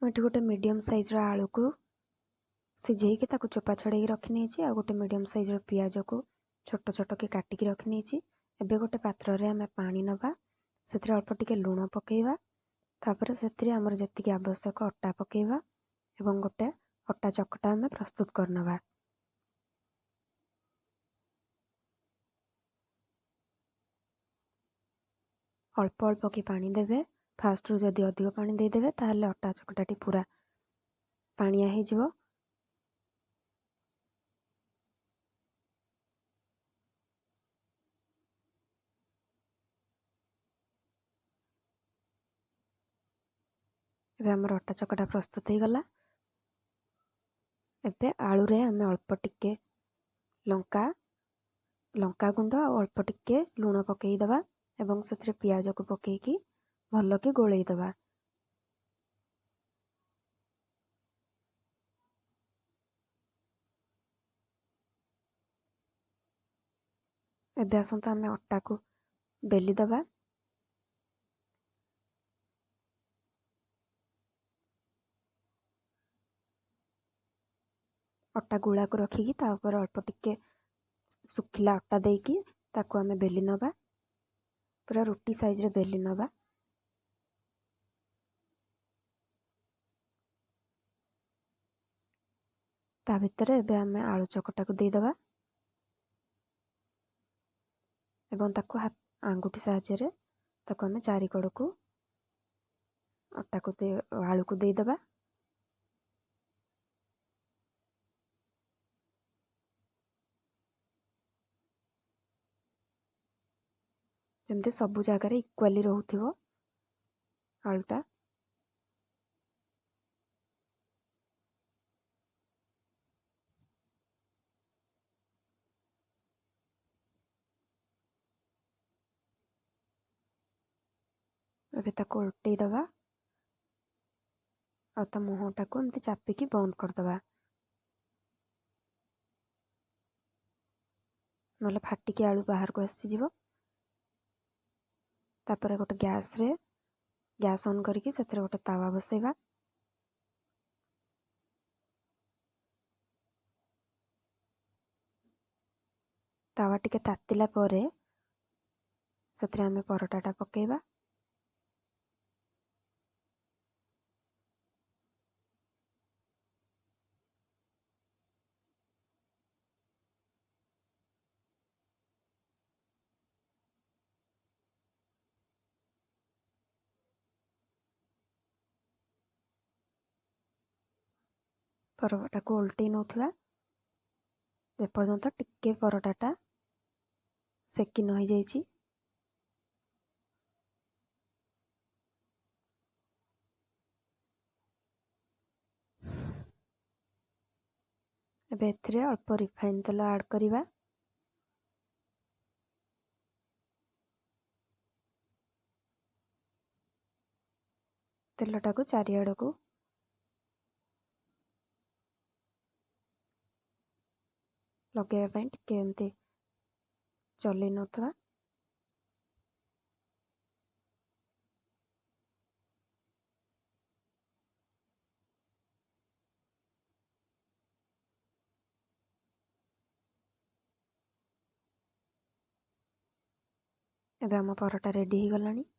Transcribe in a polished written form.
ମୁଁ ଏଠି ଗୋଟେ ମିଡ଼ିୟମ୍ ସାଇଜ୍ର ଆଳୁକୁ ସିଝେଇକି ତାକୁ ଚୋପା ଛଡ଼େଇକି ରଖିନେଇଛି, ଆଉ ଗୋଟେ ମିଡ଼ିୟମ୍ ସାଇଜ୍ର ପିଆଜକୁ ଛୋଟ ଛୋଟ କି କାଟିକି ରଖିନେଇଛି। ଏବେ ଗୋଟେ ପାତ୍ରରେ ଆମେ ପାଣି ନେବା, ସେଥିରେ ଅଳ୍ପ ଟିକେ ଲୁଣ ପକାଇବା, ତାପରେ ସେଥିରେ ଆମର ଯେତିକି ଆବଶ୍ୟକ ଅଟା ପକାଇବା ଏବଂ ଗୋଟେ ଅଟା ଚକଟା ଆମେ ପ୍ରସ୍ତୁତ କରିନେବା। ଅଳ୍ପ ଅଳ୍ପ କି ପାଣି ଦେବେ। ଫାଷ୍ଟରୁ ଯଦି ଅଧିକ ପାଣି ଦେଇଦେବେ ତାହେଲେ ଅଟା ଚକଟାଟି ପୁରା ପାଣିଆ ହେଇଯିବ। ଏବେ ଆମର ଅଟା ଚକଟା ପ୍ରସ୍ତୁତ ହେଇଗଲା। ଏବେ ଆଳୁରେ ଆମେ ଅଳ୍ପ ଟିକେ ଲଙ୍କା ଗୁଣ୍ଡ ଆଉ ଅଳ୍ପ ଟିକେ ଲୁଣ ପକାଇଦେବା ଏବଂ ସେଥିରେ ପିଆଜକୁ ପକାଇକି ଭଲକି ଗୋଳେଇ ଦେବା। ଏବେ ଆସନ୍ତୁ ଆମେ ଅଟାକୁ ବେଲି ଦେବା। ଅଟା ଗୁଳାକୁ ରଖିକି ତା ଉପରେ ଅଳ୍ପ ଟିକେ ଶୁଖିଲା ଅଟା ଦେଇକି ତାକୁ ଆମେ ବେଲି ନେବା, ପୁରା ରୁଟି ସାଇଜ୍ରେ ବେଲି ନେବା। ତା ଭିତରେ ଏବେ ଆମେ ଆଳୁ ଚକଟାକୁ ଦେଇଦେବା ଏବଂ ତାକୁ ଆଙ୍ଗୁଠି ସାହାଯ୍ୟରେ ତାକୁ ଆମେ ଚାରିକଡ଼କୁ ଅଟାକୁ ଆଳୁକୁ ଦେଇଦେବା। ଯେମିତି ସବୁ ଜାଗାରେ ଇକ୍ୱାଲି ରହୁଥିବ ଆଳୁଟା। ଏବେ ତାକୁ ଓଲଟେଇ ଦେବା ଆଉ ତା ମୁହଁଟାକୁ ଏମିତି ଚାପିକି ବନ୍ଦ କରିଦେବା, ନହେଲେ ଫାଟିକି ଆଳୁ ବାହାରକୁ ଆସିଯିବ। ତାପରେ ଗୋଟେ ଗ୍ୟାସ୍ ଅନ୍ କରିକି ସେଥିରେ ଗୋଟେ ତାୱା ବସେଇବା। ତାୱା ଟିକେ ତାତିଲା ପରେ ସେଥିରେ ଆମେ ପରଟାଟା ପକାଇବା। ପରଟାକୁ ଓଲଟେଇ ନେଉଥିବା ଯେପର୍ଯ୍ୟନ୍ତ ଟିକେ ପରଟାଟା ସେକି ନ ହେଇଯାଇଛି। ଏବେ ଏଥିରେ ଅଳ୍ପ ରିଫାଇନ୍ ତେଲ ଆଡ଼୍ କରିବା। ତେଲଟାକୁ ଚାରିଆଡ଼କୁ ଲଗାଇବା ପାଇଁ ଟିକେ ଏମିତି ଚଲେଇ ନେଉଥିବା। ଏବେ ଆମ ପରଟା ରେଡ଼ି ହେଇଗଲାଣି।